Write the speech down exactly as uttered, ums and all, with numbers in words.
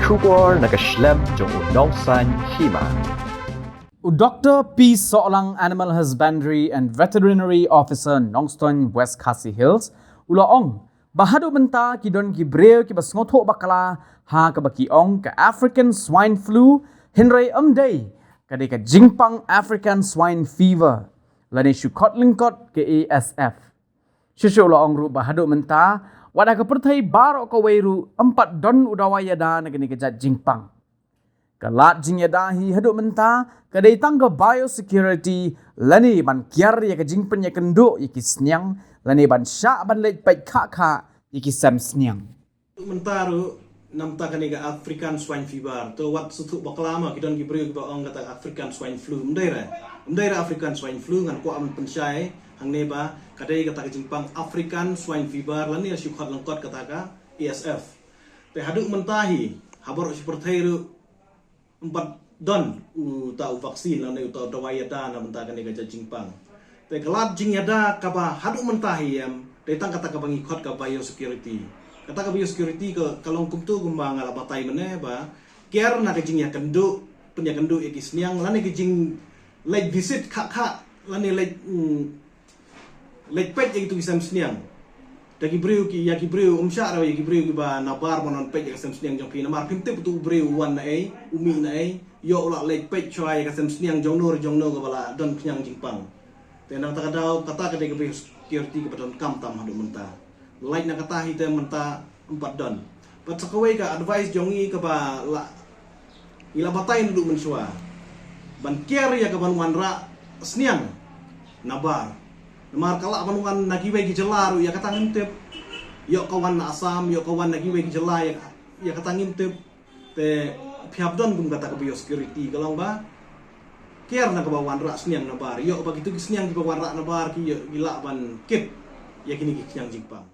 Khubor na ka shlem jong u nongsan hima. U Doktor P Sohlang, Animal Husbandry and Veterinary Officer, Nongstoiñ, West Khasi Hills, u la ong ba haduh mynta ki don ki briew kiba sngewthuh bakla ha kaba ki ong ka African Swine Flu, hynrei ym dei, ka dei ka jingpang African Swine Fever, lane shu khot lyngkot ka A S F. Shisha u la ong ruh ba haduh mynta, wat ha ka pyrthei baroh kawei ruh, ym pat don u dawai ïada na kane ka jait jingpang. Ka lad jingïada hi haduh mynta ka dei tang ka biosecurity, lane ban kiar ïa ka jingpynïakynduh ïa ki sniang, lane ban shah ban leit peit khah khah ïa ki sem sniang. Mynta ruh namta kane ka African Swine Fever, to wat sngewthuh bakla ma, ki don ki briew kiba ong kata African Swine Flu. Ym dei re, ym dei re African Swine Flu, ngan kwah ban pynshai hangne ba ka dei kata ka jingpang African Swine Fever, lane shu khot lyngkot kata ka A S F. Te haduh mynta hi, ha baroh shi pyrthei ruh ym pat don uta u vaccine lane uta u dawai ïada na bynta kane ka jait jingpang. Te ka lad jingïada kaba haduh mynta hi em, dei tang kata kaba ngi khot ka biosecurity. Kata ka biosecurity ka, ka long kumtu kumba nga la batai mynne ba kiar na ka jingïakynduh, pynïakynduh ïa ki sniang, lane ka jingleit visit khah khah, lane leit, mm, leit peit ïa kitu ki sem sniang. Da ki briew ki, ïa ki briew, ym shah re ïa ki briew kiba nabar ban wan peit ïa ka sem sniang jong phi, namar phim tip utu u briew u wan na ei, u mih na ei, ïoh u la leit peit shuwa ïa ka sem sniang jong no re jong no kaba la don khñiang jingpang. Te nangta ka daw, kata ka dei ka biosecurity kaba donkam tam haduh mynta. Lait na kata hi te mynta ym pat don. Bad sa kawei ka advice jong ngi kaba la, ngi la batai naduh mynshuwa, ban kiar ïa kaban wanrah sniang nabar. Namar ka lah ban wan na kiwei ki jylla ruh, ïa kata ngim tip. Ïoh ka wan na Assam, ïoh ka wan na kiwei ki jylla, ïa, ïa kata ngim tip. Te phi hap don kum kata ka biosecurity, ka long ba kiar na kaba wanrah sniang nabar. Ïoh ba kitu ki sniang kiba wanrah nabar ki, ïoh ki lah ban kit ïa kine ki khñiang jingpang.